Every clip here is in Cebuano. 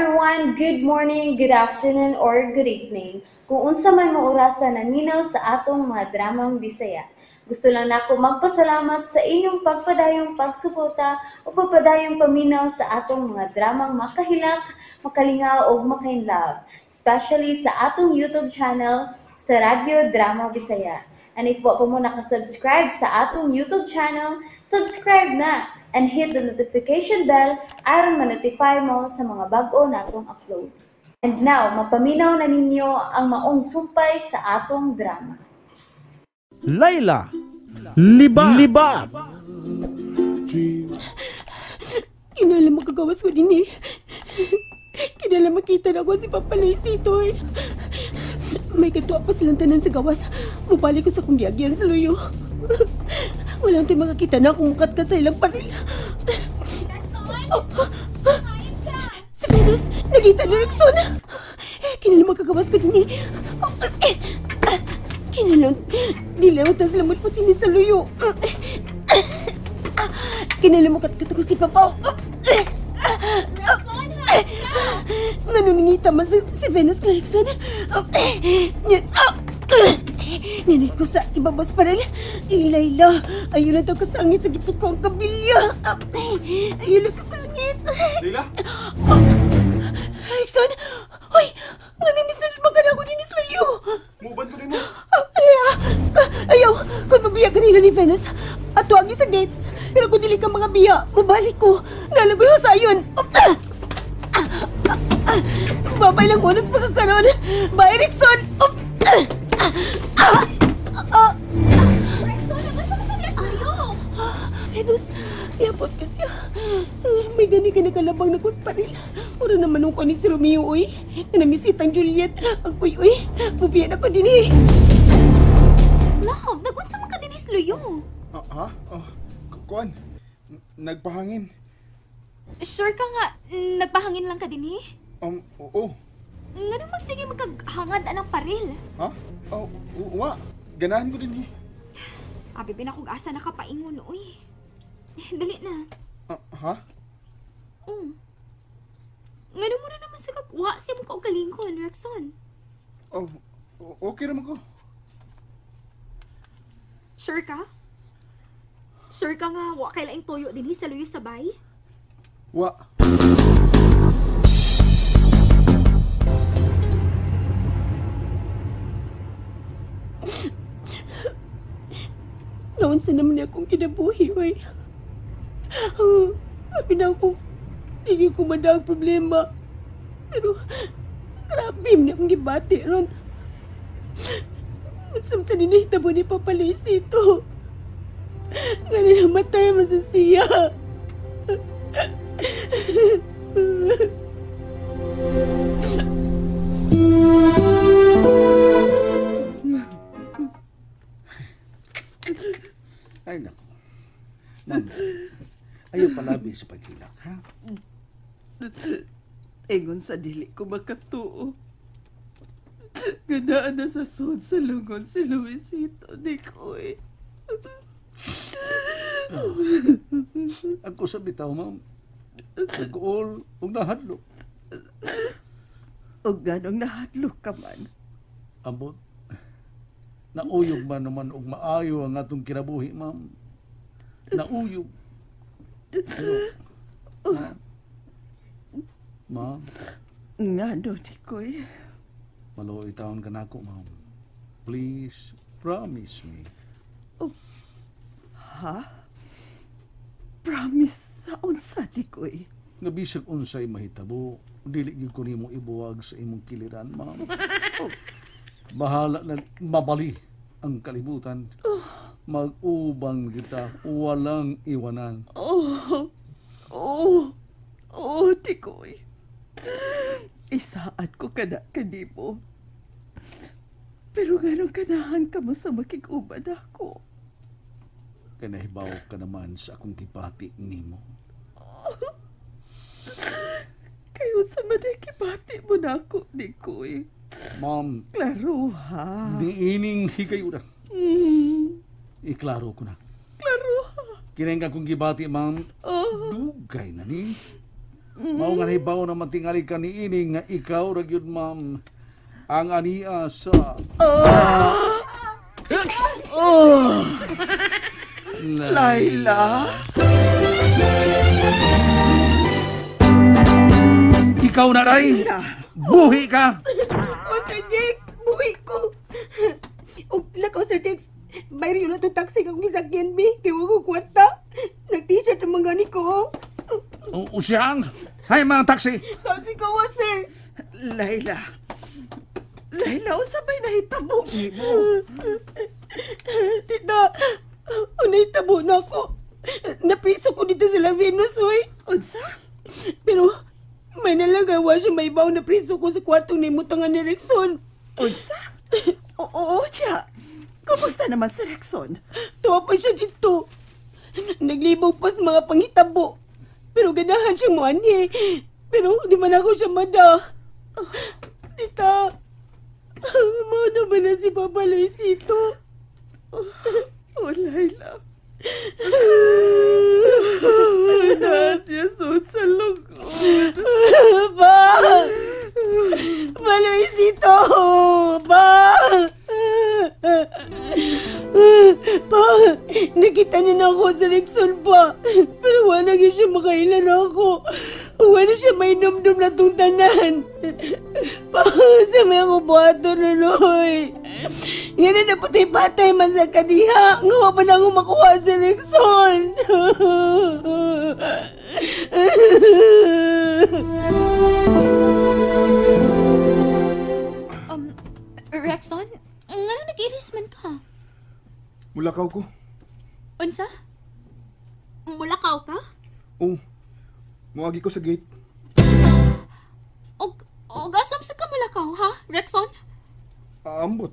Everyone! Good morning, good afternoon, or good evening. Kung unsa man mo orasa naminaw sa atong mga dramang Bisaya. Gusto lang nako magpasalamat sa inyong pagpadayong pagsuporta o pagpadayong paminaw sa atong mga dramang makahilak, makalingaw ug makainlove, especially sa atong YouTube channel sa Radyo Drama Bisaya. And if wa pa mo nakasubscribe sa atong YouTube channel, subscribe na and hit the notification bell aron ma-notify mo sa mga bag-o natong uploads. And now, mapaminaw na ninyo ang maong sumpay sa atong drama. Layla, Libat, Libat. Kinala makagawas ko din eh. Kinala makita na ko si Papa Luisito eh. May katuwa pa silang tanan sa gawas. Mubalik ko sa kong giagyan sa luyo. Walang tayo makakita na kung mukat ka sa ilang paril. Oh, si Venus, nagita ni Rexona. Kinala makagawas ko din eh. Kinala, di lang tas lamot pati ni sa luyo. Kinala mukat-kat ko si Papa. Nanuningita man si Venus ng Rexona. Nanay ko sa ibabas pa rin. Layla, ayun na daw kasangit sa gipot ko ang kabilya. Ayun na kasangit. Layla? Rexon! Hoy! Nga namisunod man ka na ako din sa luyo. Muban ko din mo. Ayaw! Kung mabiya kanila ni Venus, at tuwagi sa gate. Pero kung dili ka mga biya, mabalik ko. Nalagoy ko sa ayon. Babay lang oras makakaroon. Bye, Rexon! Rexon, nagasa ka sa luyo! Venus, iabot ka siya. May gani ka nakalabang na kusparil. Ura naman nung ko ni si Romeo, uy. Namisitang Juliet. Agoy, uy. Mubiyan ako din eh. Love, nagunsa man ka din is luyo. Ha? Oh, kuan. Nagpahangin. Sure ka nga, nagpahangin lang ka din eh? Oo. Nga magsige magkaghangad anang paril. Ha? Oh, wa. Ganahan ko din eh. Abi pinakog asa nakapaingon, uy. Dali na. Ha? Oo. Ngano mo na naman sa kagwa siya mo kaugalingon, Rexon. Oh, okay naman ko. Sure ka? Sure ka nga, wa kay laing toyo din sa luyo sabay? Wa. Naunsa naman niya akong kinabuhi, way. Sabi na ako, hindi ko madaang problema. Pero, grabe niya akong gibati ron. Masamsa ninahitabo ni Papa Luisito. Nga namatay man sa siya. Ay, naku. Ma'am, ayaw palabi sa paghilak, ha? Ingon sa dili ko makatuo. Ganaan na sa sud sa lungon si Luisito, Nikoy. Ako sa bitaw, ma'am. Nag-uol, ug nahadlok. Og ganong nahadlok ka man. Ambot, nauyog man naman og maayo ang atong kinabuhi, ma'am. Nauyog. Pero, ma'am. Ma'am. Ngano, Nikoy? Maluoy taon ka na ako, ma'am. Please, promise me. Oh, ha? Promise sa unsa, Nikoy? Nga bisag unsay mahitabo, dili gyud ko nimo ibuwag sa imong kiliran, ma'am. Oh. Bahala na mabali ang kalibutan. Oh. Mag-ubang kita, walang iwanan. Oh, oh, oh, Tikoy. Isaad ko kana kanimo. Pero ganong kanahan ka mo sa makig-uban ako. Kaya nahibaw ka naman sa akong kipati nimo. Oh. Kayo sa manay kipati mo na ako, Nikoy. Ma'am. Klaro ha. Diining higayura. Iklaro ko na. Klaro ha. Kinahanglan kong gibati, ma'am. Oh. Dugay na ni. Mao nga nahibaw naman tingali ka niini nga ikaw ra gyud, ma'am, ang ania sa... Oh. Laila. Ikaw na, Ray! Buhi ka! Oh, Sir Dex! Buhi ko! O, lakaw, Sir Dex! Bayar yun na itong taxi kang gisakyan, bi. Kaya wag ko kwarta. Nag-t-shirt ang mga gani ko. O, siyang! Hay, mga taxi! Taxi ko, wa, sir! Laila. Laila, usabay nahitabo nimo. Tita, nahitabo na ako. Napriso ko dito sa La Venus, oy. Unsa? Pero, may nalagawa siya may baw na priso ko sa kwartong ni mutangan ni Rexon. Unsa? Oo, siya. Kumusta naman si Rexon? Tuwa pa siya dito. Naglibaw pa sa mga panghitabo. Pero ganahan siyang muanhi. Pero di man ako siya mada. Tita, mao na ba na si Papa Luisito? Oh, Laila. Nasiya sud sa lugod. Ba! Ba, Luisito! Ba! Pa, nakita niya na ako sa Rexon pa. Pero wala na siya makailan ako. Wala siya mainumdum na itong tanan. Pa, sa may ako buhato nunoy. Nga na napatay-patay man sa kaniha. Nga wa pa na ako makuha sa Rexon. Rexon, nga na nag-ilis man ka? Mulakaw ko. Unsa? Mulakaw ka? Oo. Muagi ko sa gate. Og asam sa ka mulakaw, ha, Rexon? Ambot.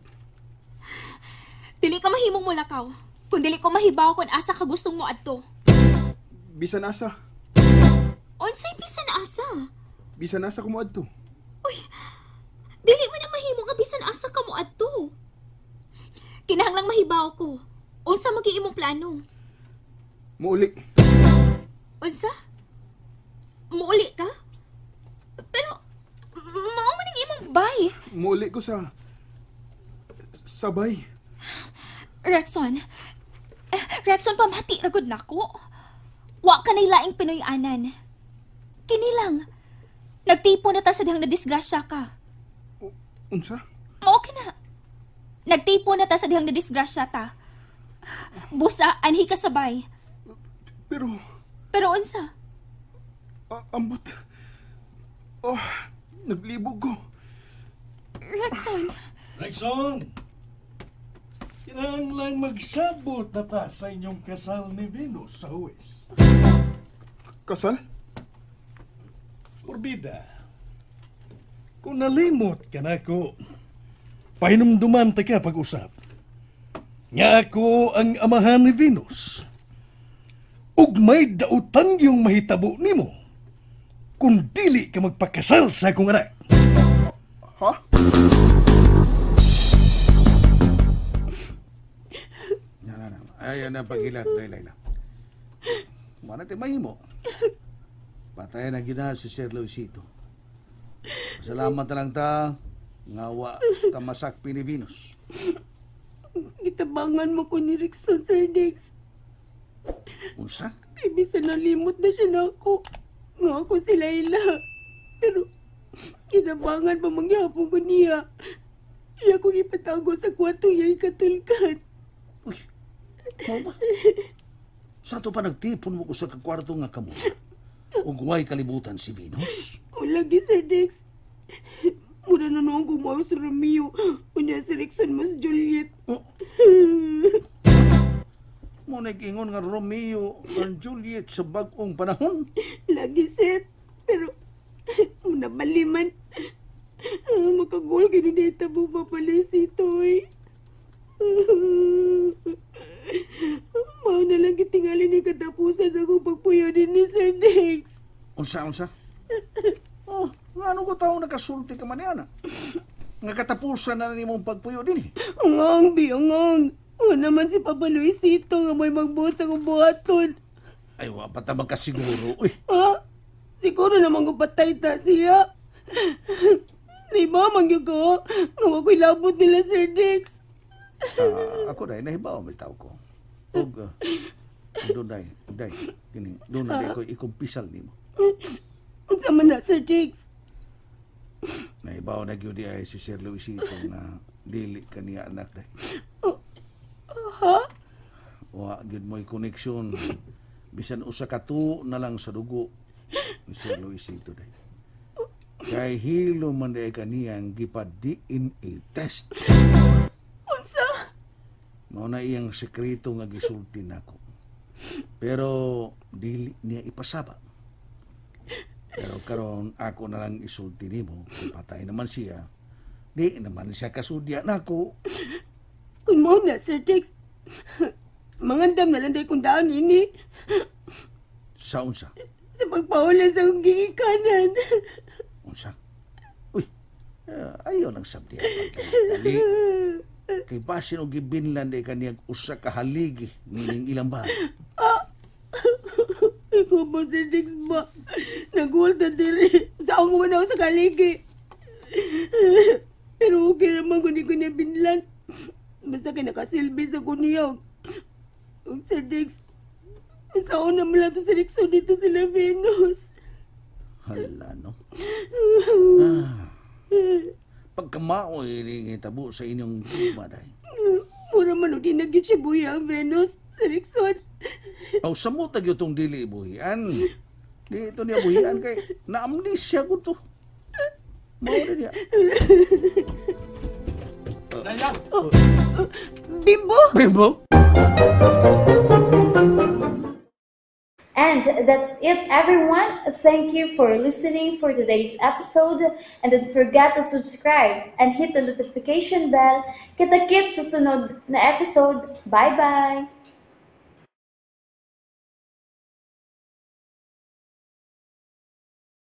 Dili ka mahimong mulakaw. Kung dili ko mahibaw kung asa ka gustong mo adto. Bisan asa. Unsay bisan asa? Bisan asa ko mo adto. Uy, dili man na mahimo nga bisan asa ka mo adto. Kinahanglang mahibaw ko. Unsa magi imong plano? Muuli. Unsa? Muuli ka? Pero mao man ang imong bay. Muuli ko sa sabay. Rexon. Rexon, pamati ra gud nako. Wa ka nay laing Pinoy-anan. Kini lang. Nagtipo na ta sa dihang nadisgrasya ka. Unsa? Mao kina. Nagtipo na ta sa dihang nadisgrasya ta. Busa, anhi ka sabay. Pero unsa? Ambot. Oh, naglibog ko. Rexon. Rexon! Kinahanglang magsabot na ta sa inyong kasal ni Venus sa huwes. Kasal? Orbida, kung nalimot ka na ako, pahinumduman ta ka pag-usap. Nga ako ang amahan ni Venus. Ug may dautan yung mahitabo nimo kung dili ka magpakasal sa akong anak. Ha? Na. Ayaw na paghilat, Laila. Wala tayo mahimo. Patay na gina si Sir Luisito. Salamat na lang ta nga wa kamasakpi ni Venus. Gitabangan mo ko ni Rexon, Sir Dex. Unsa? Ibig nalimot na siya na ako. Nga ako si Laila. Pero kitabangan pa mangyapon ko niya. Iya kong ipatago sa kwarto niya ikatulkan. Uy, mo ba? Sa to pa nagtipon mo ko sa kwarto nga kamo? Ugway kalibutan si Venus? O lagi, Sir Dex. Mura na noong gumawa si Romeo. Unya si Rexon mas Juliet. Oh. Mo nag-ingon nga Romeo and Juliet sa bag-ong panahon? Lagi, sir. Pero, muna baliman. Makagol ganun mo pa pala si Toy. Mao na lang kitingali ni katapusan akong pagpuyo din ni Sir Dex. Unsa, unsa? Oh, nga ano ko tao nakasulti ka man yan, ah? Nga katapusan na nimong pagpuyo din eh. Angang, bi, angang. O naman si Papa Luisito nga may magbuot sa akong buhaton. Ay, wa pa ta magkasiguro. Uy. Ha? Siguro naman ko patay ta siya. Di ba, man gyud ko? Nga wa ko'y labot nila, Sir Dex. Ah, ako dai nahibaw may tao ko. Ug doon day, day, kini, doon na day ko ikumpisal nimo. Unsa man na, Sir Dex? Nahibaw na gyud ay si Sir Luisito nga dili kaniya anak day. Ha? Wa gyud mo'y koneksyon bisan usa ka tuo na lang sa dugo ni Sir Luisito day. Kay hilo man day kaniyang gipa DNA test. Unsa? Mao na iyang sekreto nga gisulti nako. Pero dili niya ipasaba. Pero karon ako na lang isulti nimo, kung patay naman siya. Di naman siya kasudya nako. Kung mao na, Sir Dex, mangandam na lang day kung daan ini Sa unsa? Sa pagpahulan sa akong gigikanan. Unsa? Uy, ayaw nang sabdi. Dali. Kay basin og gibinlan day kaniyag usa ka haligi nining ilang bahay. Ikaw ba, Sir Dex ba? Nagulta diri. Sa akong man ako sa kaligi. Pero okay naman kung di ko niya binlan. Basta kay nakasilbi sa ko niya. Ug Sir Dex, sa una mo lang to si Rexon dito sila Venus. Hala, no? Ah. Pagkamao ini tabo sa inyong baday. Mura man og di na gyud siya buhi ang Venus, Sir Rexon. Aw, samot na gyud tong dili buhian. Di ito niya buhian kay na-amnesia ko to. Mao na niya. Bimbo! Bimbo? And that's it, everyone. Thank you for listening for today's episode. And don't forget to subscribe and hit the notification bell. Kita-kits sa sunod na episode. Bye-bye!